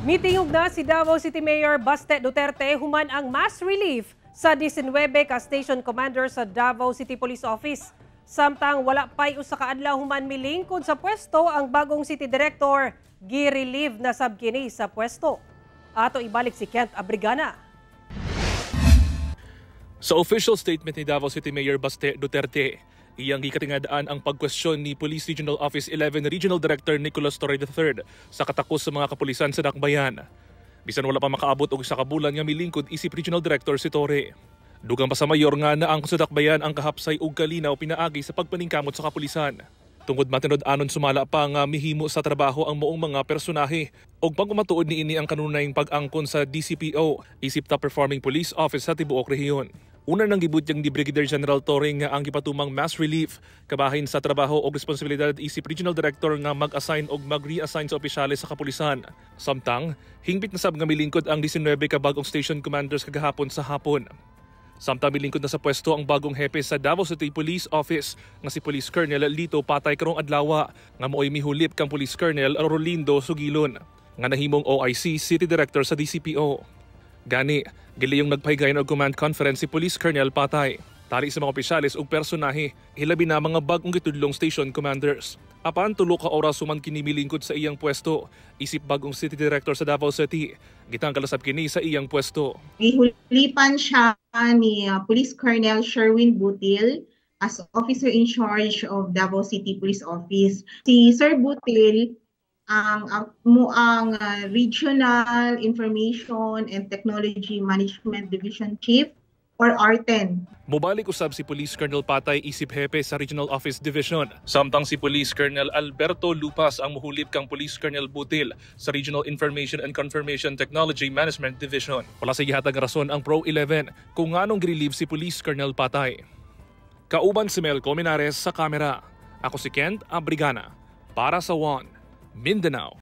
Mitingog na si Davao City Mayor Baste Duterte human ang mass relief sa 19 ka station commander sa Davao City Police Office. Samtang wala pa'y usa ka adlaw human milingkod sa pwesto ang bagong city director, gi-relieve na sab kini sa pwesto. Ato ibalik si Kent Abrigana. Sa official statement ni Davao City Mayor Baste Duterte, iyang gikatingad-an ang pagkwestiyon ni Police Regional Office 11 Regional Director Nicolas Torre III sa katakos sa mga kapulisan sa Dakbayan. Bisan wala pa makaabot og isa ka bulan nga milingkod isip Regional Director si Torre. Dugang pa sa mayor nga naangkon sa Dakbayan ang kahapsay ug kalinaw pinaagi sa pagpaningkamot sa kapulisan. Tungod matinud-anon sumala pa nga mihimo sa trabaho ang moong mga personahe ug pag-umatuod niini ang kanunayng pag-angkon sa DCPO isip top performing police office sa tibuok rehiyon. Una nang gibutyag ni Brigadier General Torre nga ang gipatumang mass relief kabahin sa trabaho og responsibilidad isip Regional Director nga mag-assign og mag-reassign sa opisyales sa kapulisan. Samtang, hingpit na sab nga milingkod ang 19 ka bagong station commanders kagahapon sa hapon. Samtang milingkod na sa pwesto ang bagong hepe sa Davao City Police Office nga si Police Colonel Lito Patay karong adlaw nga mooy mihulip kang Police Colonel Rolindo Sugilon nga nahimong OIC City Director sa DCPO. Gani, giliyong nagpahigayon og command conference si Police Colonel Patay. Tali sa mga opisyales ug personahe, hilabi na mga bagong gitudlong station commanders. Apan 3 ka oras human kini milingkod sa iyang pwesto, isip bagong city director sa Davao City. Gitanggal sab kini sa iyang pwesto. Gihulipan siya ni Police Colonel Sherwin Butil as officer in charge of Davao City Police Office. Si Sir Butil ang mo ang Regional Information and Technology Management Division Chief or R10. Mobalik usab si Police Colonel Patay isip hepe sa Regional Office Division. Samtang si Police Colonel Alberto Lupas ang muhulip kang Police Colonel Butil sa Regional Information and Confirmation Technology Management Division. Wala sa gihatag nga rason ang Pro 11 kung nganong girelieve si Police Colonel Patay. Kauban si Mel Colmenares sa kamera. Ako si Kent Abrigana para sa One Mindanao.